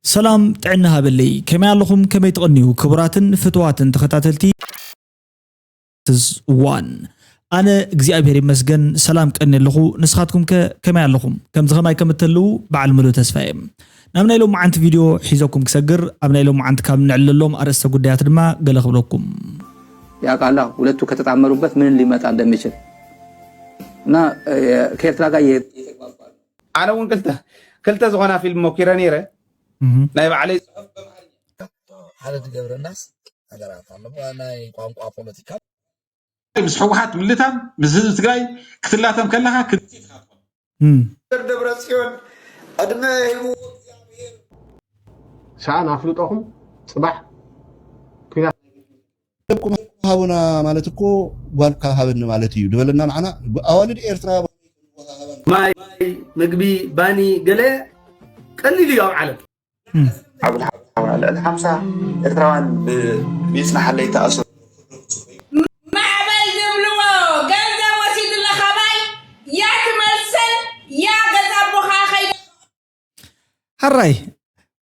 ሰላም ጥዕና ሃበለይ። ከመይ ኣለኹም? ከመይ ትቐንዩ? ክቡራትን ፍትዋትን ተኸታተልቲ ትዝ ዋን። ኣነ እግዚኣብሔር ይመስገን ሰላም ቀኒ ኣለኹ። ንስኻትኩም ከ ከመይ ኣለኹም? ከምዚ ኸማይ ከም እትህልዉ በዓል ምሉእ ተስፋ እየ። ናብ ናይ ሎማዓንቲ ቪድዮ ሒዘኩም ክሰግር፣ ኣብ ናይ ሎማዓንቲ ካብ ንዕለሎም ኣርእስተ ጉዳያት ድማ ገለ ክብለኩም። ያውቃላ ሁለቱ ከተጣመሩበት ምን ሊመጣ እንደሚችል እና ከኤርትራ ጋር እየ- ኣነ እውን ክልተ ክልተ ዝኾና ፊልም ሞኪረ ነይረ። ናይ ባዕለይ ጽሑፍ ሓደ ዝገብረናስ ነገራት ኣሎ ናይ ቋንቋ ፖለቲካ ምስ ህወሓት ምልታም ምስ ህዝቢ ትግራይ ክትላተም ከለካ ክልቲት ኢኻ ትኾን። እም። ደብረ ጽዮን ዕድመ ሂቡ ሰኣን ኣፍልጦኹም ጽባሕ ሃቡና ማለት እኮ ጓልካ ሃበኒ ማለት እዩ ዝበለና ንዓና ኣዋልድ ኤርትራ ማይ፣ ምግቢ፣ ባኒ ገለ ቀሊል እዩ ኣብ ዓለም። ዓብዱልሓ ልዕሊ ሓምሳ ኤርትራውያን ብሚጽናሓለይ ተኣሰሩ። ማዕበል ድብልዎ ገንዘብ ወሲድለ ካባይ ያ ትመልሰን ያ ገዛ ኣቦኻ ከይደ ሓራይ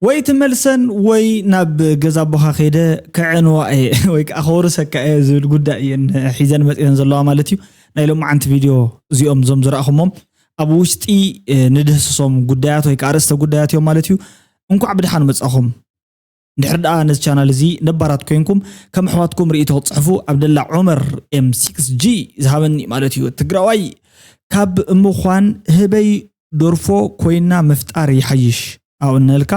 ወይ ትመልሰን ወይ ናብ ገዛ ኣቦኻ ከይደ ከዕንዋ እየ ወይ ከዓ ከወርሰካ እየ ዝብል ጉዳይ እየን ሒዘን መፅአን ዘለዋ ማለት እዩ። ናይ ሎማዓንቲ ቪድዮ እዚኦም እዞም ዝረእኹሞም ኣብ ውሽጢ ንድህስሶም ጉዳያት ወይ ከዓ ርእስተ ጉዳያት እዮም ማለት እዩ። እንኳዕ ብድሓን መፃኹም። እንድሕር ደኣ ነዚ ቻናል እዚ ነባራት ኮይንኩም ከም ኣሕዋትኩም ርእይቶ ክትፅሕፉ ኣብደላ ዑመር ኤም ሲክስ ጂ ዝሃበኒ ማለት እዩ። ትግራዋይ ካብ ምዃን ህበይ ደርፎ ኮይና ምፍጣር ይሓይሽ። ኣብኡ እናልካ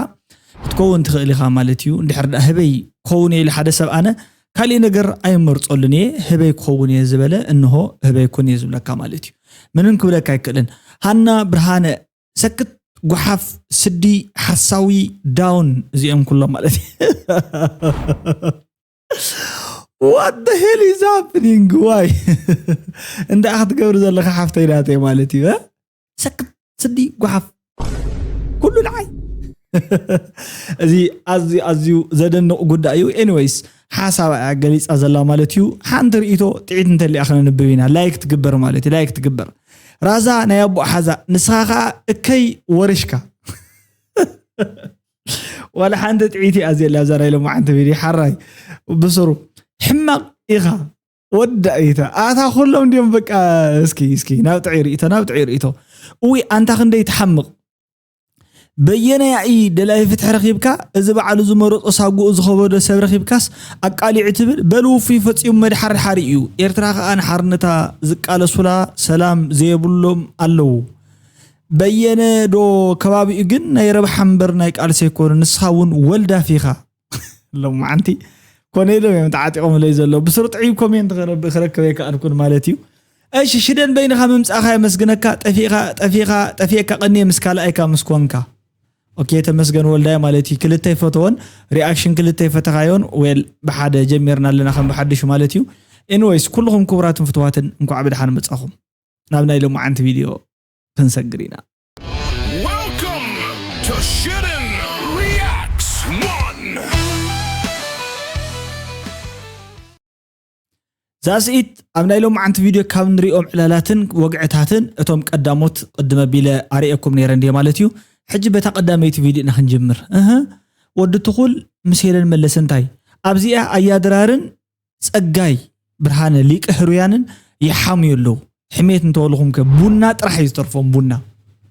ክትከውን ትኽእል ኢኻ ማለት እዩ። እንድሕር ደኣ ህበይ ክኸውን እየ ኢሉ ሓደ ሰብ ኣነ ካሊእ ነገር ኣይመርፀሉን እየ ህበይ ክኸውን እየ ዝበለ እንሆ ህበይ ኩን እየ ዝብለካ ማለት እዩ። ምንም ክብለካ ኣይክእልን። ሃና ብርሃነ ሰክት ጓሓፍ ስዲ ሓሳዊ ዳውን እዚኦም ኩሎም ማለት እዩ። What the hell is happening? Why? እንዳ ክትገብር ዘለካ ሓፍተይ ናተይ ማለት እዩ። እ? ሰክት ስዲ ጓሓፍ ኩሉ ንዓይ እዚ ኣዝዩ ኣዝዩ ዘደንቕ ጉዳይ እዩ። ኤኒዌይስ ሓሳባ እያ ገሊፃ ዘላ ማለት እዩ። ሓንቲ ርእይቶ ጥዒት እንተሊኣ ክነንብብ ኢና። ላይክ ትግበር ማለት እዩ። ላይክ ትግበር ራዛ ናይ ኣቦ ሓዛ ንስኻ ከዓ እከይ ወርሽካ ዋላ ሓንቲ ጥዒት እያ ዘላ ኣብዛ ናይ ሎማዓንቲ ቪድዮ ሓራይ ብስሩ ሕማቕ ኢኻ ወዳ ኢታ ኣታ ኩሎም ድዮም በቃ እስኪ እስኪ ናብ ጥዑይ ርእይቶ ናብ ጥዑይ ርእይቶ እዊ ኣንታ ክንደይ ትሓምቕ በየናይ ኣኢ ደላይ ፍትሒ ረኺብካ እዚ በዓሉ ዝመረጾ ሳጉኡ ዝኸበዶ ሰብ ረኺብካስ ኣቃሊዑ ትብል በል ውፉይ ፈጺሙ መድሓርሓሪ እዩ ኤርትራ ከኣ ንሓርነታ ዝቃለሱላ ሰላም ዘየብሎም ኣለዉ በየነ ዶ ከባቢኡ ግን ናይ ረብሓ እምበር ናይ ቃልሲ ኣይኮነ ንስኻ እውን ወልዳፍ ኢኻ ሎማዓንቲ ኮነ ኢሎም እዮም ተዓጢቖምለይ ዘሎ ብስሩ ጥዑይ ኮሜንት ክረክብ ኣይከኣልኩን ማለት እዩ እሺ ሽደን በይንኻ ምምጻእኻ የመስግነካ ጠፊእካ ጠፊእካ ጠፊእካ ቀንየ ምስ ካልኣይካ ምስ ኮንካ ኦኬ ተመስገን ወልዳይ ማለት እዩ ክልተ ይፈተወን ሪኣክሽን ክልተ ይፈተኻዮን ዌል ብሓደ ጀሚርና ኣለና ከም ብሓድሹ ማለት እዩ ኤኒዌይስ ኩልኹም ክቡራትን ፍትዋትን እንኳዕ ብድሓን መጻኹም ናብ ናይ ሎማዓንቲ ቪድዮ ክንሰግር ኢና Welcome to Shootin' Reacts one. ዛስኢት ኣብ ናይ ሎማዓንቲ ቪድዮ ካብ ንሪኦም ዕላላትን ወግዕታትን እቶም ቀዳሞት ቅድመ ቢለ ኣርእየኩም ነይረ እንድየ ማለት እዩ ሕጂ በታ ቀዳመይቲ ቪድዮ ኢና ክንጅምር እህ ወዲ ትኹል ምስ ሄለን መለስ እንታይ ኣብዚኣ ኣያድራርን ጸጋይ ብርሃነ ሊቀ ህሩያንን ይሓምዩ ኣለዉ ሕሜት እንተበልኹም ከ ቡና ጥራሕ እዩ ዝተርፎም ቡና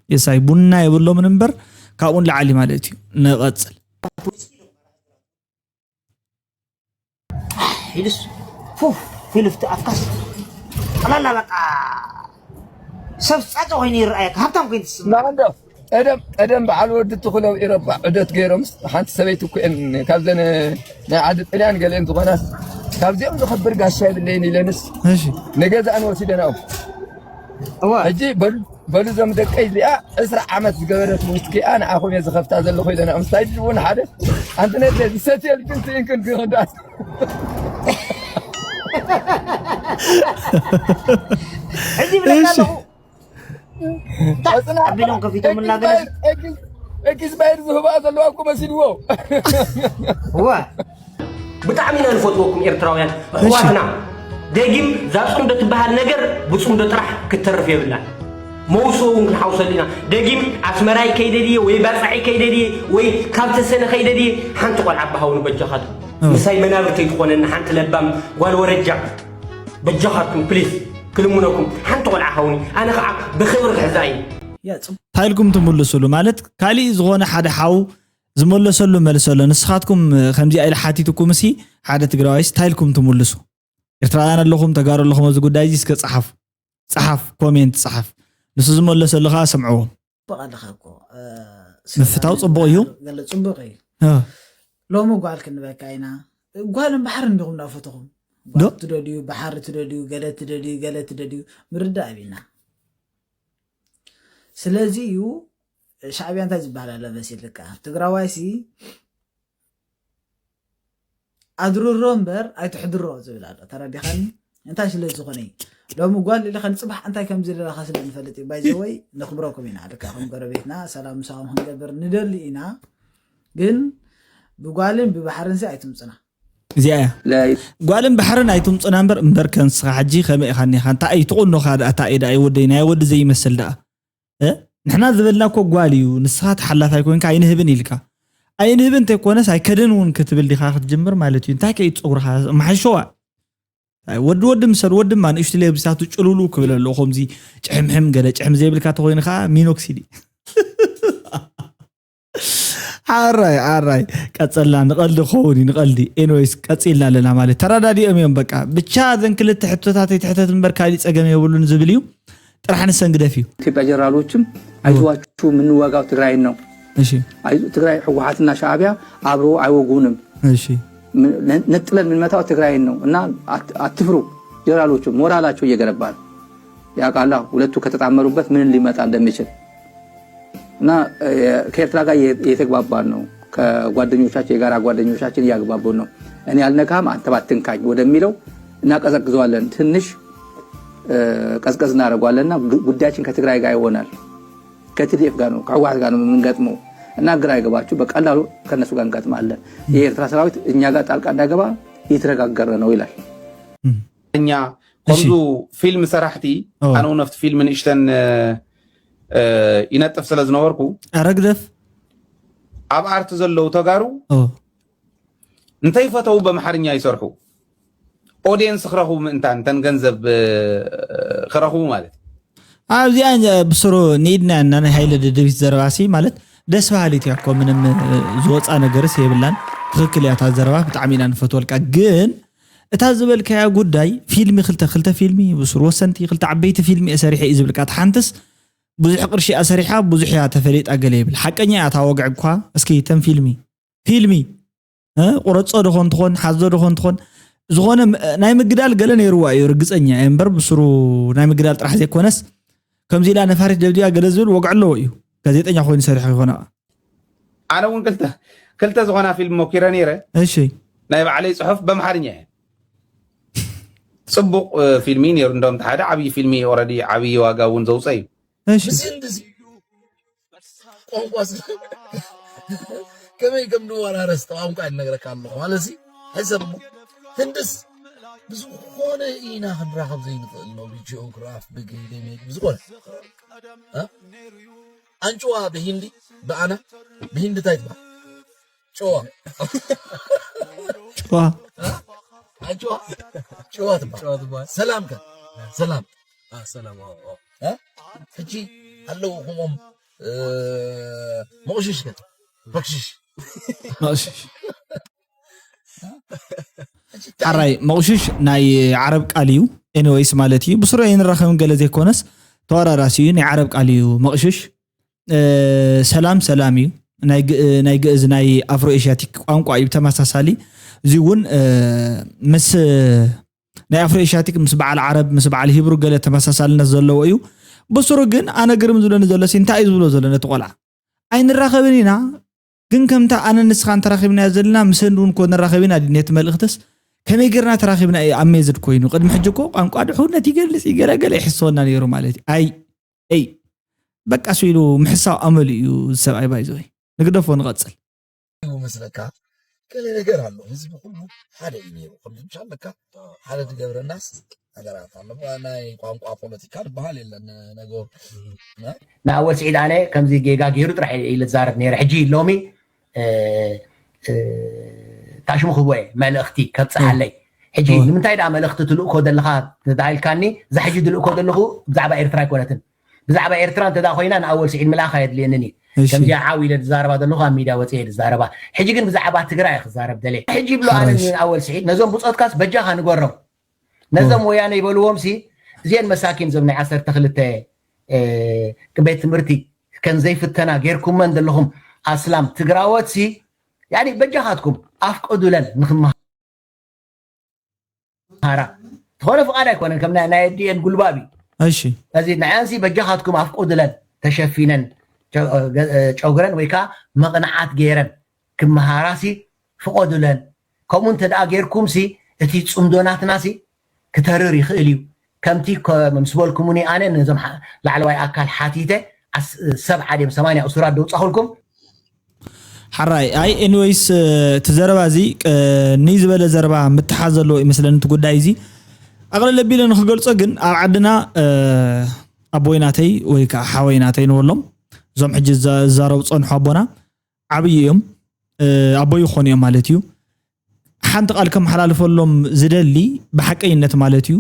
የሳይ ቡና የብሎምን እምበር ካብኡ ንላዓሊ ማለት እዩ ንቐጽል ሂድስ ፉፍ ፊልፍቲ ኣፍካስ ጠላላ በቃ ሰብ ጻጸ ኮይኑ ይረኣየካ ሃብታም ኮይኑ ትስምዕ ቀደም ቀደም በዓል ወዲ ትኽለው ኢሮፓ ዑደት ገይሮምስ ሓንቲ ሰበይቲ እኮ እየን ካብዘን ናይ ዓዲ ጥልያን ገሊአን ዝኾና ካብዚኦም ዝኸብር ጋሻ የብለይን ኢለንስ ንገዛእን ወሲደናኦም ሕጂ በሉ በሉ እዞም ደቀይ እዚኣ ዕስራ ዓመት ዝገበረት ውስኪኣ ንዓኹም እየ ዝኸፍታ ዘለኹ ኢለናኦም ስታይ ድልውን ሓደ ኣንቲ ነደ ዝሰትየልክን ስኢንክን ክኽዳስ ሕጂ ይብለካ ኣለኹ ኣቢሎም ከፊቶምላ ገለ ኤክስፓየር ዝህባ ዘለዋ እኮ መሲልዎ እወ ብጣዕሚ ኢና ንፈትወኩም ኤርትራውያን ኣሕዋትና ደጊም ዛፅምዶ ትበሃል ነገር ብፅምዶ ጥራሕ ክትተርፍ የብላን መውስኦ እውን ክንሓውሰሉ ኢና። ደጊም ኣስመራይ ከይደድየ ወይ ባጻዒ ከይደድየ ወይ ካብ ተሰነ ከይደድየ ሓንቲ ቆልዓ ኣባሃውኒ በጃኻት ምሳይ መናብርተይ ትኾነኒ ሓንቲ ለባም ጓል ወረጃ በጃኻትኩም ፕሊስ ክልምነኩም ሓንቲ ቆልዓ ሃውኒ ኣነ ከዓ ብክብሪ ክሕዛ እዩ። እንታይ ኢልኩም ትምልስሉ ማለት ካሊእ ዝኾነ ሓደ ሓው ዝመለሰሉ መልሰሎ ንስኻትኩም ከምዚኣ ኢለ ሓቲትኩም ሲ ሓደ ትግራዋይስ እንታይ ኢልኩም ትምልሱ? ኤርትራውያን ኣለኹም ተጋሩ ኣለኹም ኣብዚ ጉዳይ እዚ እስከ ጸሓፉ። ጸሓፍ ኮሜንት ጸሓፍ። ንሱ ዝመለሰሉ ከዓ ስምዕዎ። ጽቡቕ ኣለኻ እኮ ምፍታው ጽቡቕ እዩ። ገለ ጽቡቕ እዩ። ሎሚ ጓል ክንበካ ኢና። ጓልን ባሕርን እንዲኹም እናፈተኹም ዶ? ጓል ትደልዩ ባሕሪ ትደልዩ ገለ ትደልዩ ገለ ትደልዩ ምርዳእ ኣቢና። ስለዚ እዩ ሻዕብያ እንታይ ዝበሃል ኣሎ መሲልካ ትግራዋይሲ ኣድርሮ እምበር ኣይትሕድሮ ዝብል ኣሎ። ተረዲኻኒ? እንታይ ስለ ዝኾነ እዩ ሎሚ ጓል ኢልኻ ንፅባሕ እንታይ ከም ዝደለኻ ስለ ንፈልጥ እዩ። ባይዘወይ ነኽብረኩም ኢና። ልካ ከም ጎረቤትና ሰላም ምሳኹም ክንገብር ንደሊ ኢና። ግን ብጓልን ብባሕርን ሲ ኣይትምፅና። እዚኣ እያ። ጓልን ባሕርን ኣይትምፁና እምበር እምበር ከንስኻ ሕጂ ከመይ ኢኻ እኒኻ እንታይ እዩ ትቑኖኻ ደኣ እንታይ እዩ ደኣ ወደይ ናይ ወዲ ዘይመስል ደኣ እ? ንሕና ዝበልና እኮ ጓል እዩ ንስኻ ተሓላፋይ ኮንካ ኣይንህብን ኢልካ ኣይንህብን እንተይኮነስ ኣይከደን እውን ክትብል ዲኻ ክትጅምር ማለት እዩ እንታይ ከዩ ፀጉርኻ መሓሸዋ ወዲ ወዲ ምሰል ወዲ ድማ ንእሽቱ ሌብሳቱ ጭሉሉ ክብል ኣለዎ ከምዚ ጭሕምሕም ገለ ጭሕም ዘይብልካ ተኮይኑ ከዓ ሚኖክሲዲ ሓራይ ሓራይ ቀፀልና ንቐልዲ ክኸውን እዩ ንቐልዲ ኤንወይስ ቀፂልና ኣለና ማለት ተረዳዲኦም እዮም በቃ ብቻ ዘን ክልተ ሕቶታት ይትሕተት እምበር ካሊእ ፀገም የብሉን ዝብል እዩ ጥራሕ ንሰን ግደፍ እዩ ኢትዮጵያ ጀነራሎችም አይዟችሁ የምንዋጋው ትግራይን ነው። እሺ አይ- ትግራይ ህወሓትና ሻዕቢያ አብሮ አይወጉንም። እሺ ምን- ነጥለን የምንመታው ትግራይን ነው እና አት- አትፍሩ። ጀነራሎቹ ሞራላቸው እየገነባ ነው። ያውቃላ ሁለቱ ከተጣመሩበት ምን ሊመጣ እንደሚችል እና እ፣ ከኤርትራ ጋር እየ- እየተግባባን ነው። ከጓደኞቻችን የጋራ ጓደኞቻችን እያግባቡን ነው። እኔ አልነካም አንተ ባትንካኝ ወደሚለው እናቀዘቅዘዋለን። ትንሽ እ፣ ቀዝቀዝ እናደርገዋለን እና ጉ- ጉዳያችን ከትግራይ ጋር ይሆናል። ከቲዲኤፍ ጋር ነው ከህወሓት ጋር ነው የምንገጥመው እና ግራ አይገባችሁ። በቀላሉ ከነሱ ጋር እንገጥማለን። የኤርትራ ሰራዊት እኛ ጋር ጣልቃ እንዳይገባ እየተነጋገርን ነው ይላል። እም። እኛ እሺ። ከምዙ ፊልም ሰራሕቲ ኦ። ኣነ እውን ኣብቲ ፊልም ንእሽተን እ፣ እ፣ ይነጥፍ ስለ ዝነበርኩ ኧረ ግደፍ ኣብ ኣርቲ ዘለዉ ተጋሩ ኦ። እንተይፈተው በምሓርኛ ይሰርሑ ኦዲየንስ ክረኽቡ ምእንታን እተን ገንዘብ እ፣ ክረኽቡ ማለት እዩ። ኣብዚኣ ብስሩ ንኢድና እና ናይ ሃይለ ደደቢት ዘረባሲ ማለት ደስ በሃሊት እያ እኮ ምንም እ፣ ዝወፃ ነገርስ የብላን ትክክል እያ እታ ዘረባ ብጣዕሚ ኢና ንፈትወልካ ግን እታ ዝበልካያ ጉዳይ ፊልሚ ክልተ ክልተ ፊልሚ ብስሩ ወሰንቲ ክልተ ዓበይቲ ፊልሚ እየ ሰሪሐ እዩ ዝብልካ ትሓንትስ ብዙሕ ቅርሺ እያ ሰሪሓ ብዙሕ እያ ተፈሊጣ ገለ ይብል ሓቀኛ እያ እታ ወግዕ እኳ እስኪ ተን ፊልሚ ፊልሚ እ፣ ቁረፆ ዶ ኮን ትኾን ሓዞ ዶ ኮን ትኾን ዝኾነ ም- ናይ ምግዳል ገለ ነይርዋ እዩ ርግፀኛ እየ እምበር ብስሩ ናይ ምግዳል ጥራሕ ዘይኮነስ ከምዚ ኢላ ነፋሪት ደብዲባ ገለ ዝብል ወግዒ ኣለዎ እዩ ጋዜጠኛ ኮይኑ ሰሪሑ ይኾነ ኣነ እውን ክልተ ክልተ ዝኾና ፊልም ሞኪረ ነይረ እሺ ናይ ባዕለይ ፅሑፍ በምሓርኛ እየ ፅቡቅ እ፣ ፊልሚ ነይሩ እንደም ሓደ ዓብዪ ፊልሚ ኦረዲ ዓብዪ ዋጋ እውን ዘውፀ እዩ እሺ ብስንድስ ቋንቋ ስ- ከመይ ከም ንወራረስ ቋንቋ ይነግረካ ኣለኹ ማለት ሲ ኣይሰብሞ ህንድስ ብዝኾነ ኢና ክንራኸብ ዘይንኽእል ነው ብጂኦግራፍ ብግይደሜት ብዝኾነ እ? ኣንጭዋ ብሂንዲ ብኣና ብሂንዲ እንታይ ትበሃል ጨዋ ጨዋ ኣንጭዋ ጨዋ ትበሃል ሰላም ከ ሰላም ሰላም ሕጂ ኣለዉ ከምኦም መቑሽሽ ከ መቕሽሽ መቕሽሽ ሓራይ መቕሽሽ ናይ ዓረብ ቃል እዩ ኤኒወይስ ማለት እዩ ብስሩ ኣይንራኸብን ገለ ዘይኮነስ ተወራራሲ እዩ ናይ ዓረብ ቃል እዩ መቕሽሽ እ፣ ሰላም ሰላም እዩ ናይ ግ- ናይ ግእዝ ናይ ኣፍሮ ኤሽያቲክ ቋንቋ እዩ ተመሳሳሊ እዚ እውን እ፣ ምስ ናይ ኣፍሮ ኤሽያቲክ ምስ በዓል ዓረብ ምስ በዓል ሂብሩ ገለ ተመሳሳልነት ዘለዎ እዩ ብስሩ ግን ኣነ ግርም ዝብለኒ ዘሎ ሲ እንታይ እዩ ዝብሎ ዘሎ ነቲ ቆልዓ ኣይንራኸብን ኢና ግን ከምታ ኣነ ንስኻን ተራኺብናዮ ዘለና ምሰን እውን ኮ ንራኸብ ኢና ድዩ ነቲ መልእኽትስ ከመይ ጌርና ተራኺብና እዩ ኣሜዝድ ኮይኑ ቅድሚ ሕጂ እኮ ቋንቋ ድሕውነት ይገልጽ እዩ ገለገለ ይሕሰወና ነይሩ ማለት እዩ ኣይ እይ በቃ ሱ ኢሉ ምሕሳው ኣመሉ እዩ እዚ ሰብኣይ ባይዘወይ ንግደፎ ንቐጽል ይመስለካ ገለ ነገር ኣሎ ህዝቢ ኩሉ ሓደ እዩ ነይሩ ከምዚ ምሻለካ ሓደ ትገብረናስ ነገራት ኣሎ። ናይ ቋንቋ ፖለቲካ ዝበሃል የለን ነገሩ። ንኣወል ስዒድ ኣነ ከምዚ ጌጋ ገይሩ ጥራሕ ኢለ ዝዛረብ ነይረ። ሕጂ ሎሚ ታሽሙ ክቦ መልእኽቲ ከብፅሓለይ። ሕጂ ንምንታይ ደኣ መልእኽቲ ትልእኮ ዘለኻ ተባሂልካኒ፣ እዛ ሕጂ ዝልእኮ ዘለኹ ብዛዕባ ኤርትራ ኣይኮነትን። ብዛዕባ ኤርትራ እንተ ኮይና ንኣወል ስዒድ ምልኣኻ የድልየንን እዩ። ከምዚኣ ዓው ኢለ ዝዛረባ ዘለኹ ኣብ ሚድያ ወፅየ ዝዛረባ። ሕጂ ግን ብዛዕባ ትግራይ ክዛረብ ደለ። ሕጂ ይብሎ ኣነ ንኣወል ስዒድ ነዞም ብፆትካስ በጃኻ ንገሮም። ነዞም ወያነ ይበልዎም ሲ እዚአን መሳኪን ዞም ናይ ዓሰርተ ክልተ ቤት ትምህርቲ ከን ዘይፍተና ጌርኩመን ዘለኹም ኣስላም ትግራወት ሲ ያኒ በጃኻትኩም ኣፍቀዱለን ንክመሃራ። ዝኾነ ፍቓድ ኣይኮነን ከም ናይ ኣዲኤን ጉልባብ እዩ። እሺ እዚ ንዓንሲ በጃኻትኩም ኣፍቀዱለን ተሸፊነን ጨጉረን ወይ ከዓ መቕንዓት ገይረን ክመሃራሲ ፍቐዱለን። ከምኡ እንተ ደኣ ጌርኩም ሲ እቲ ጽምዶ ናትና ሲ ክተርር ይኽእል እዩ። ከምቲ ምስ በልኩምኒ ኣነ ነዞም ላዕለዋይ ኣካል ሓቲተ ሰብዓ ድም ሰማንያ እሱራት ደውጻኹልኩም። ሓራይ ኣይ ኤኒወይስ እቲ ዘረባ እዚ ቀንይ ዝበለ ዘረባ ምትሓዝ ዘለዎ ይመስለኒ እቲ ጉዳይ እዚ ኣቕለል ኣቢለ ንክገልጾ ግን ኣብ ዓድና ኣቦይናተይ ወይ ከዓ ሓወይናተይ ንበሎም እዞም ሕጂ ዝዛረቡ ፀንሑ ኣቦና ዓብዪ እዮም ኣቦይ ይኾኑ እዮም ማለት እዩ ሓንቲ ቃል ከመሓላልፈሎም ዝደሊ ብሓቀይነት ማለት እዩ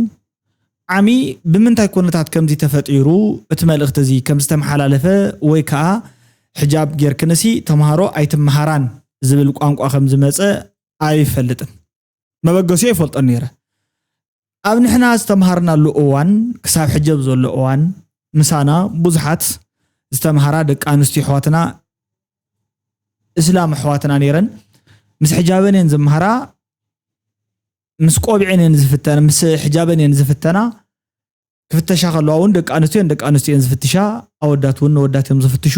ዓሚ ብምንታይ ኩነታት ከምዚ ተፈጢሩ እቲ መልእኽቲ እዚ ከም ዝተመሓላለፈ ወይ ከዓ ሕጃብ ጌርክንሲ ተምሃሮ ኣይትመሃራን ዝብል ቋንቋ ከም ዝመፀ ኣይፈልጥን መበገሲኡ ኣይፈልጦን ነይረ ኣብ ንሕና ዝተምሃርናሉ እዋን ክሳብ ሕጂ ኣብ ዘሎ እዋን ምሳና ብዙሓት ዝተምሃራ ደቂ ኣንስትዮ ኣሕዋትና እስላም ኣሕዋትና ነይረን ምስ ሕጃበን እየን ዝምሃራ ምስ ቆቢዐን እየን ዝፍተና ምስ ሕጃበን እየን ዝፍተና ክፍተሻ ከለዋ እውን ደቂ ኣንስትዮ እየን ደቂ ኣንስትዮ እየን ዝፍትሻ ኣወዳት እውን ነወዳት እዮም ዝፍትሹ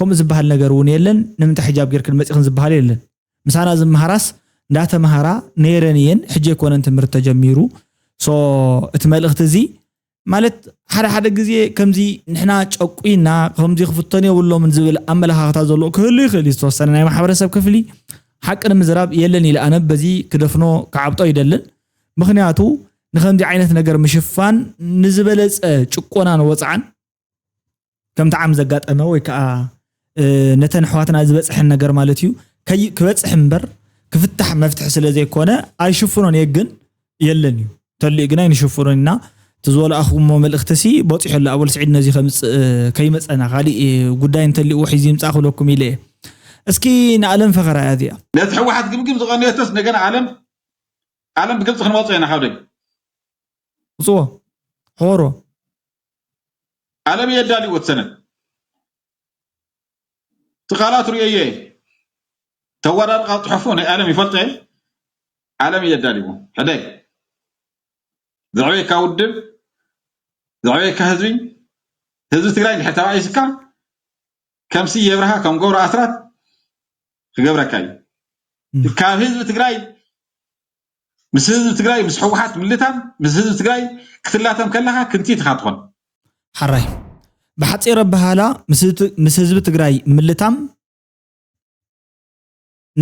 ከምኡ ዝበሃል ነገር እውን የለን ንምንታይ ሕጃብ ጌርክን መፂኽን ዝበሃል የለን ምሳና ዝመሃራስ እንዳተምሃራ ነይረን እየን ሕጂ ኣይኮነን ትምህርቲ ተጀሚሩ so እቲ መልእኽቲ እዚ ማለት ሓደ ሓደ ግዜ ከምዚ ንሕና ጨቁና ከምዚ ክፍተኑ የብሎምን ዝብል ኣመለኻኽታ ዘለዎ ክህሉ ይኽእል እዩ ዝተወሰነ ናይ ማሕበረሰብ ክፍሊ ሓቂ ንምዝራብ የለን ኢለ ኣነ በዚ ክደፍኖ ክዓብጦ ይደልን ምኽንያቱ ንከምዚ ዓይነት ነገር ምሽፋን ንዝበለፀ ጭቆናን ወፅዓን ከምቲ ዓም ዘጋጠመ ወይ ከዓ ነተን ኣሕዋትና ዝበፅሐን ነገር ማለት እዩ ክበፅሕ እምበር ክፍታሕ መፍትሒ ስለ ዘይኮነ ኣይሽፍኖን እየ ግን የለን እዩ ተልኡ ግን ኣይንሽፍኖን ኢና እቲ ዝወላእኹሞ መልእኽቲ ሲ በፂሑ ኣሎ ኣቦል ስዒድ ነዚ ከምፅእ ከይመፀና ካሊእ ጉዳይ እንተልእዎ ሒዙ ይምፃእ ክብለኩም ኢለ እየ እስኪ ንኣለም ፈኸራ እያ እዚኣ ነቲ ሕወሓት ግምግም ዝቐነየቶስ እንደገና ኣለም ኣለም ብግልፂ ክንወፅኦ ኢና ካብ ደግ ውፅዎ ሕወርዎ ዓለም እየ ኣዳልዎ እቲ ሰነድ እቲ ቃላት ርእዮ እየ ተወዳድቃ ፅሑፉ ናይ ዓለም ይፈልጦ እየ ዓለም እየ ኣዳልዎ ሕደግ ዘዕበየካ ውድብ ዘዕበየካ ህዝቢ ህዝቢ ትግራይ እንድሕር ተባኢስካ ከምሲ የብርሃ ከም ገብረ ኣስራት ክገብረካ እዩ ካብ ህዝቢ ትግራይ ምስ ህዝቢ ትግራይ ምስ ህወሓት ምልታም ምስ ህዝቢ ትግራይ ክትላተም ከለካ ክንቲት ኢካ ትኾን ሓራይ ብሓፂር ኣበሃላ ምስ ህዝቢ ትግራይ ምልታም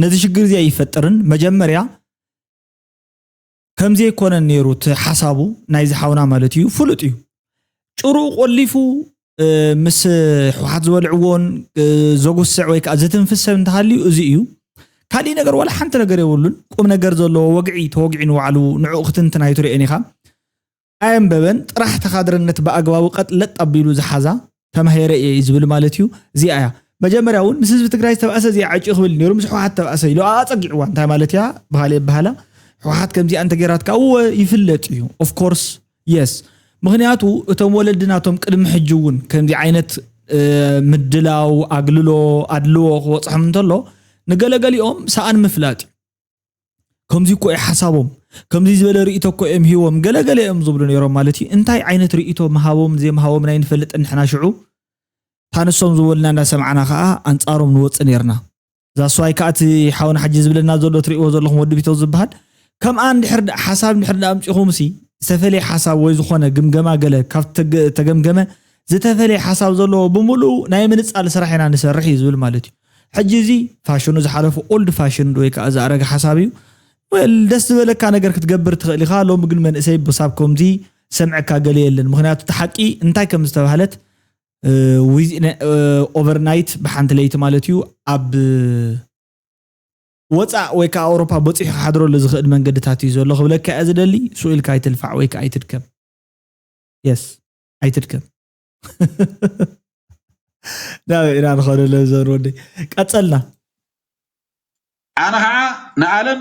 ነዚ ሽግር እዚ ኣይፈጥርን መጀመርያ ከምዚ ኣይኮነን ነይሩ እቲ ሓሳቡ ናይዚ ሓውና ማለት እዩ ፍሉጥ እዩ ጭሩኡ ቆሊፉ ምስ ሕወሓት ዝበልዕዎን ዘጉስዕ ወይ ከዓ ዝትንፍስ ሰብ እንተሃልዩ እዚ እዩ ካሊእ ነገር ዋላ ሓንቲ ነገር የብሉን ቁም ነገር ዘለዎ ወግዒ ተወጊዑ ንባዕሉ ንዕኡ ክትንትን ኣይትርእን ኢኻ ኣየንበበን ጥራሕ ተካድርነት ብኣግባቡ ቀጥ ለጥ ኣቢሉ ዝሓዛ ተማሂረ እየ እዩ ዝብል ማለት እዩ እዚኣ እያ መጀመርያ እውን ምስ ህዝቢ ትግራይ ዝተባእሰ እዚኣ ዕጭ ክብል ነይሩ ምስ ሕወሓት ተባእሰ ኢሉ ኣፀጊዕዋ እንታይ ማለት እያ ብካሊእ ኣበሃላ ሕወሓት ከምዚኣ እንተገይራትካ እወ ይፍለጥ እዩ of course yes ምክንያቱ እቶም ወለድና እቶም ቅድሚ ሕጂ እውን ከምዚ ዓይነት ምድላው ኣግልሎ ኣድልዎ ክወፅሖም እንተሎ ንገለገሊኦም ሰኣን ምፍላጥ እዩ ከምዚ እኮ እዩ ሓሳቦም ከምዚ ዝበለ ርእይቶ እኮ እዮም ሂቦም ገለገለ እዮም ዝብሉ ነይሮም ማለት እዩ እንታይ ዓይነት ርእይቶ ምሃቦም ዘይምሃቦም ናይ ንፈልጥ ንሕና ሽዑ ታንሶም ዝበሉና እንዳሰማዕና ከዓ ኣንፃሮም ንወፅእ ነይርና ዛስዋይ ከዓ እቲ ሓውና ሓጂ ዝብለና ዘሎ ትርእዎ ዘለኹም ወዲ ቢተው ዝበሃል ከምኣ እንድሕር ሓሳብ እንድሕር ኣምፂኹም ሲ ዝተፈለየ ሓሳብ ወይ ዝኾነ ግምገማ ገለ ካብ ተገምገመ ዝተፈለየ ሓሳብ ዘለዎ ብምሉኡ ናይ ምንፃል ስራሕ ኢና ንሰርሕ እዩ ዝብል ማለት እዩ ሕጂ እዚ ፋሽኑ ዝሓለፉ ኦልድ ፋሽን ወይ ከዓ ዝኣረገ ሓሳብ እዩ ወል ደስ ዝበለካ ነገር ክትገብር ትኽእል ኢኻ። ሎሚ ግን መንእሰይ ብሳብ ከምዚ ሰምዐካ ገለ የለን። ምኽንያቱ እቲ ሓቂ እንታይ ከም ዝተባህለት ኦቨርናይት ብሓንቲ ለይቲ ማለት እዩ ኣብ ወፃእ ወይ ከዓ ኣውሮፓ በፂሑ ክሓድረሉ ዝኽእል መንገድታት እዩ ዘሎ ክብለካ እየ ዝደሊ። ስኡ ኢልካ ኣይትልፋዕ ወይ ከዓ ኣይትድከም። የስ ኣይትድከም። ናብ ኢና ንኸደለ ዘር ወደይ ቀፀልና። ኣነ ከዓ ንዓለም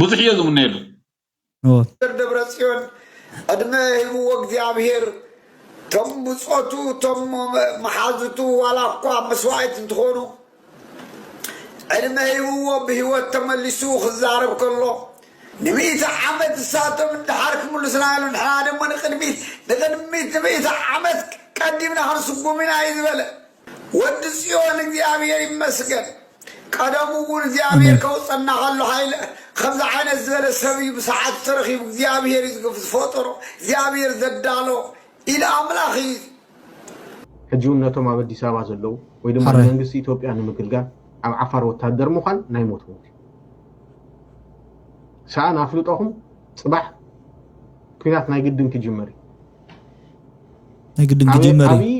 ብዙሕ እየ ዝምነየሉ። እወ። ዶክተር ደብረፅዮን ዕድመ ሂብዎ እግዚኣብሔር፣ ቶም ብፆቱ፣ ቶም መሓዙቱ ዋላ እኳ መስዋእት እንትኾኑ ዕድመ ሂብዎ ብህይወት ተመሊሱ ክዛረብ ከሎ፣ ንምእቲ ዓመት እሳቶም እንድሓር ክምልሱና ኢሉ፣ ንሕና ደሞ ንቅድሚት ንቅድሚት ንምእቲ ዓመት ቀዲምና ክንስጉም ኢና እዩ ዝበለ። ወዲ ፅዮን እግዚኣብሔር ይመስገን። ቀደሙ እውን እግዚኣብሔር ከውፀና ከሎ ሓይለ ከምዚ ዓይነት ዝበለ ሰብ እዩ ብሰዓቱ ተረኪቡ እግዚኣብሔር እዩ ዝፈጠሮ እግዚኣብሔር ዘዳሎ ኢለ ኣምላኽ እዩ። ሕጂ እውን ነቶም ኣብ ኣዲስ ኣበባ ዘለዉ ወይ ድማ ሕራይ። ንመንግስቲ ኢትዮጵያ ንምግልጋል ኣብ ዓፋር ወታደር ምዃን ናይ ሞት ሞት እዩ። ሰኣን ኣፍልጦኹም ጽባሕ ኲናት ናይ ግድን ክጅመር እዩ። ናይ ግድን ኣበይ- ክጅመር እዩ። ኣብይ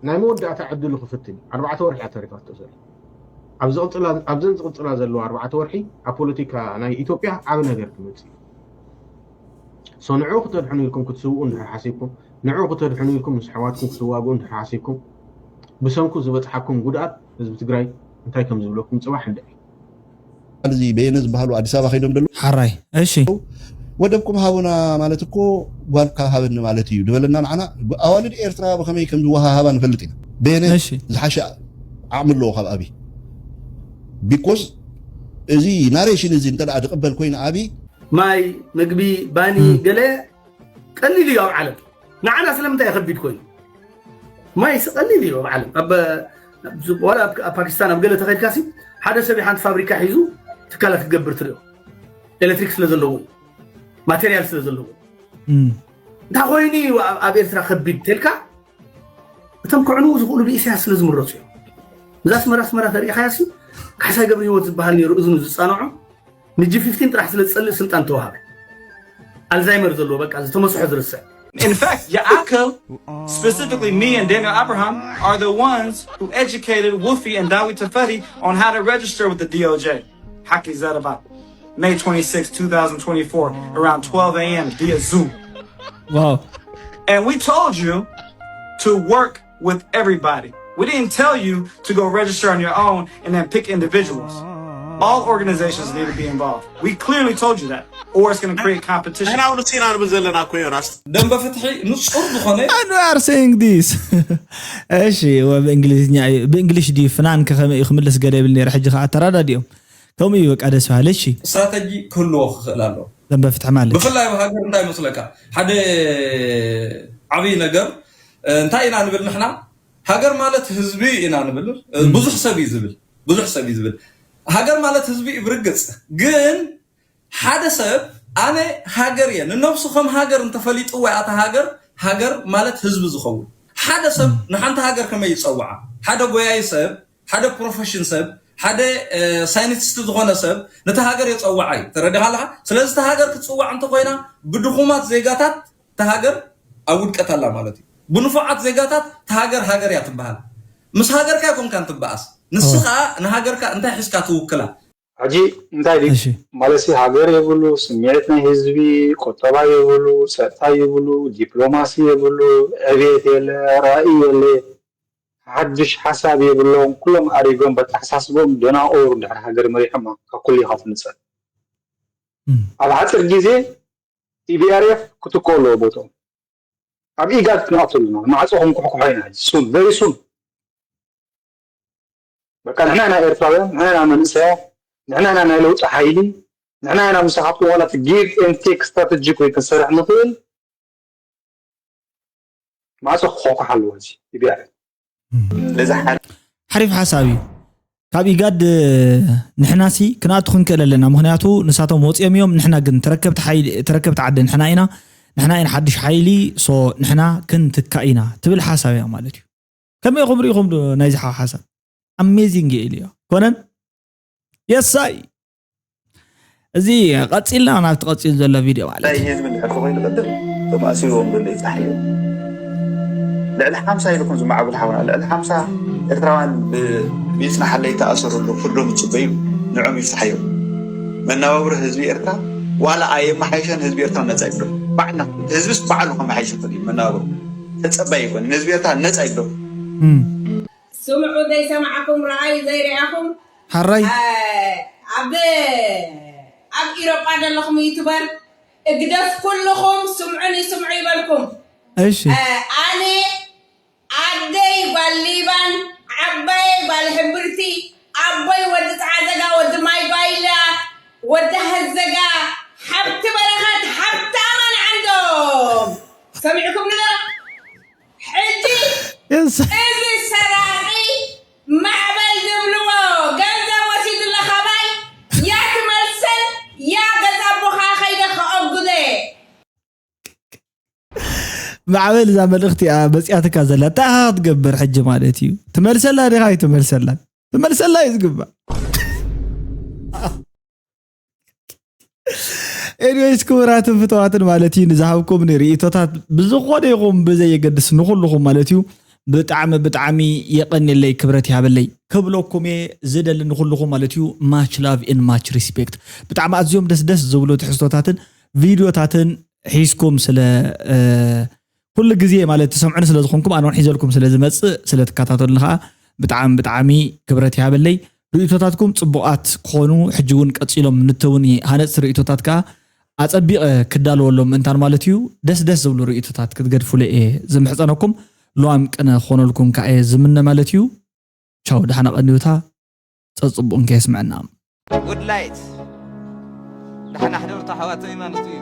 ናይ መወዳእታ ዕድሉ ክፍትን እዩ። ኣርባዕተ ወርሒ እያ ተሪፋቶ ዘላ። ኣብ ዝቕጽላ- ኣብዘን ዝቕጽላ ዘለዋ ኣርባዕተ ወርሒ ኣብ ፖለቲካ ናይ ኢትዮጵያ ዓቢ ነገር ክመጽእ እዩ። ሶ ንዕኡ ክተድሕኑ ኢልኩም ክትስውኡ እንድሕር ሓሲብኩም፣ ንዕኡ ክተድሕኑ ኢልኩም ምስ ኣሕዋትኩም ክትዋግኡ እንድሕር ሓሲብኩም፣ ብሰንኩ ዝበጽሓኩም ጉድኣት ህዝቢ ትግራይ እንታይ ከም ዝብለኩም ጽባሕ እንድዒ። እዚ በየነ ዝበሃሉ ኣዲስ ኣበባ ከይዶም ደለዉ ሓራይ እሺ ወደብኩም ሃቡና ማለት እኮ ጓልካ ሃበኒ ማለት እዩ ዝበለና ንዓና ኣዋልድ ኤርትራ ብከመይ ከም ዝወሃሃባ ንፈልጥ ኢና። በየነ እሺ ዝሓሸ ዓቕሚ ኣለዎ ካብ ኣብይ ቢኮዝ እዚ ናሬሽን እዚ እንተ ደኣ ዝቕበል ኮይኑ ኣብይ ማይ፣ ምግቢ፣ ባኒ እም። ገለ ቀሊል እዩ ኣብ ዓለም። ንዓና ስለምንታይ ከቢድ ኮይኑ? ማይስ ቀሊል እዩ ኣብ ዓለም። ኣብ ዋላ ኣብ ፓኪስታን ኣብ ገለ ተኸድካሲ ሓደ ሰብ ሓንቲ ፋብሪካ ሒዙ ትካላት ክገብር ትሪኦ ኤሌክትሪክ ስለ ዘለዎ ማቴሪያል ስለ ዘለዎ እም። እንታይ ኮይኑ እዩ ኣብ- ኣብ ኤርትራ ከቢድ ተልካ እቶም ክዕንዉ ዝኽእሉ ብኢሳያስ ስለ ዝምረፁ እዮም። እዛ ኣስመራ ኣስመራ ተሪኢኻያ ሲ ካሕሳይ ገብረ ህይወት ዝበሃል ነይሩ እዝኑ ዝፃንዖ ንጂ ፊፍቲን ጥራሕ ስለ ዝፀልእ ስልጣን ተዋሃበ። ኣልዛይመር ዘለዎ በቃ ዝተመስሖ ዝርስዕ In fact, Yaakov, specifically me and Daniel Abraham, are the ones who educated Wolfie and Dawi Tafeti on how to register with the D O J. Haki Zadabat, May twenty-sixth, two thousand twenty-four, around twelve a.m. via Zoom. ዋው And we told you to work with everybody. We didn't tell you to go register on your own and then pick individuals. All organizations need to be involved. We clearly told you that, or it's going to create competition. ንሕና እውን እሱ ኢና ንብል ዘለና እኮ ዮናስ። ደንበ ፍትሒ ንጹር ዝኾነ And we are saying this እሺ እወ ብእንግሊዝኛ እዩ ብእንግሊሽ ድዩ ፍናን ከኸመይ እዩ ክምልስ ገለ ይብል ነይረ ሕጂ ከዓ ኣተራዳዲኦም ከምኡ እዩ በቃ ደስ በሃሊ እሺ ስትራተጂ ክህልዎ ክኽእል ኣለዎ። ደንበ ፍትሒ ማለት ብፍላይ ኣብ ሃገር እንታይ መስለካ ሓደ ዓብይ ነገር እንታይ ኢና ንብል ንሕና ሃገር ማለት ህዝቢ ኢና ንብል ብዙሕ ሰብ እዩ ዝብል ብዙሕ ሰብ እዩ ዝብል ሃገር ማለት ህዝቢ እዩ ብርግፅ ግን ሓደ ሰብ ኣነ ሃገር እየ ንነብሱ ከም ሃገር እንተፈሊጥዋ እያ እታ ሃገር ሃገር ማለት ህዝቢ ዝኸውን ሓደ ሰብ ንሓንቲ ሃገር ከመይ ይፀውዓ ሓደ ጎያይ ሰብ ሓደ ፕሮፌሽን ሰብ ሓደ ሳይንቲስት ዝኾነ ሰብ ነቲ ሃገር የፀውዓ እዩ ተረዲኻ ኣለካ ስለዚ እቲ ሃገር ክትፅዋዕ እንተኮይና ብድኹማት ዜጋታት እቲ ሃገር ኣብ ውድቀት ኣላ ማለት እዩ ብንፉዓት ዜጋታት እቲ ሃገር ሃገር እያ ትበሃል ምስ ሃገርካ ይኮንካ እንትበኣስ ንስኻ ንሃገርካ እንታይ ሒዝካ ትውክላ ሕጂ እንታይ ድዩ ማለትሲ ሃገር የብሉ፣ ስምዒት ናይ ህዝቢ፣ ቁጠባ የብሉ፣ ፀጥታ ይብሉ፣ ዲፕሎማሲ የብሉ፣ ዕብየት የለ፣ ራእይ የለ፣ ሓዱሽ ሓሳብ የብሎም፣ ኩሎም ኣሪጎም በተሓሳስቦም ደናቑር ድሕሪ ሃገር መሪሖማ ካብ ኩሉ ኢኻ ትንፀል። ኣብ ሓፂር ግዜ ቲ ቢ ኣር ኤፍ ክትክኦ ኣለዎ ቦትኦም። ኣብ ኢጋድ ክንኣቱ ኣለና፣ ማዕፆ ክንኩሕኩሖ ኢና ሕጂ ሱን፣ ቨሪ ሱን። በቃ ንሕና ኢና ኤርትራውያን ንሕና ኢና መንእሰያት ንሕና ኢና ናይ ለውጢ ሓይሊ ንሕና ኢና ምሳኻትኩም ዋላ እቲ give and take strategy ኮይኑ ክንሰርሕ ንኽእል ማዕጾ ክኾኳሕ ኣለዎ እዚ ኢቢኣር ሓሪፍ ሓሳብ እዩ ካብ ኢጋድ ንሕናሲ ክንኣቱ ክንክእል ኣለና ምክንያቱ ንሳቶም ወፂኦም እዮም ንሕና ግን ተረከብቲ ዓዲ ንሕና ኢና ንሕና ኢና ሓድሽ ሓይሊ ሶ ንሕና ክንትካእ ኢና ትብል ሓሳብ እያ ማለት እዩ ከመይ ኢኹም ርኢኹም ዶ ናይዚ ሓው ሓሳብ ኣሜዚንግ እየ ኢልዮ ኮነን የሳይ እዚ ቀፂልና ናብቲ ቀፂሉ ዘሎ ቪድዮ ማለት ናይ እዩ። ህዝቢ እንድሕር ተኮይኑ ቅድም እቶም ኣሲርዎም ዘሎ ይፍታሕ እዩ። ልዕሊ ሓምሳ ኢልኩም ዝማዕብል ሓውና ልዕሊ ሓምሳ ኤርትራውያን ብሚፅና ሓለይ ተኣሰሩ ኣለዉ ፍርዶም ይፅበዩ ንዖም ይፍታሕ እዮም። መናባብሮ ህዝቢ ኤርትራ ዋላ ኣየመሓይሸን ህዝቢ ኤርትራ ነፃ ይብሎ ባዕልና ህዝብስ ባዕሉ ከመሓይሽ ይኽእል እዩ መናባብሮ ተፀባይ ይኮን ንህዝቢ ኤርትራ ነፃ ይብሎ እም፣ ስምዑ ዘይሰማዕኩም ረኣዩ ዘይረኣኹም ሓራይ ኣብ ኣብ ኢሮጳ ዘለኹም ዩቱበር እግደፍ ኩልኹም ስምዑኒ ስምዑ ይበልኩም እሺ ኣነ ኣደይ ጓል ሊባን ዓባየይ ጓል ሕብርቲ ኣቦይ ወዲ ፃዕዘጋ ወዲ ማይ ጓይላ ወዲ ሃዘጋ ሓብቲ በረኸት ሓብቲ ኣማን ዓንዶም ሰሚዕኩም ንዶ ሕጂ የስ እዚ ሰራቂ ማዕበል ዝብልዎ ገንዘብ ወሲዱ ኣሎ ካባይ ያ ትመልሰን ያ ገዛ ኣቦኻ ከይደ ከኦጉደ ማዕበል እዛ መልእኽቲ እያ መፅያትካ ዘላ እንታይ ኢኻ ክትገብር ሕጂ ማለት እዩ ትመልሰላ ዲኻ ኣይትመልሰላ ትመልሰላ እዩ ዝግባእ ኤኒዌይስ ክቡራትን ፍተዋትን ማለት እዩ ንዝሃብኩም ንርእቶታት ብዝኾነ ይኹም ብዘየገድስ ንኩልኹም ማለት እዩ ብጣዕሚ ብጣዕሚ የቐንየለይ ክብረት ይሃበለይ ክብለኩም እየ ዝደሊ ንኩልኹም ማለት እዩ much love and much respect ብጣዕሚ ኣዝዮም ደስ ደስ ዝብሉ ትሕዝቶታትን ቪድዮታትን ሒዝኩም ስለ ኩሉ ግዜ ማለት ትሰምዑኒ ስለ ዝኾንኩም ኣነ እውን ሒዘልኩም ስለ ዝመፅእ ስለ ትከታተሉኒ ከዓ ብጣዕሚ ብጣዕሚ ክብረት ይሃበለይ ርእቶታትኩም ፅቡቓት ክኾኑ ሕጂ እውን ቀፂሎም ንተውን ሃነፅቲ ርእቶታት ከዓ ኣፀቢቐ ክዳለወሎም ምእንታን ማለት እዩ ደስ ደስ ዝብሉ ርእቶታት ክትገድፉለ እየ ዝምሕፀነኩም ለዋም ቅነ ክኾነልኩም ከዓ እየ ዝምነ ማለት እዩ ቻው ደሓና ቀንዩታ ፀፅቡቕ እንከየስምዐና ጉድ ላይት ደሓና ሕደሩ ተሓዋተይ ማለት እዩ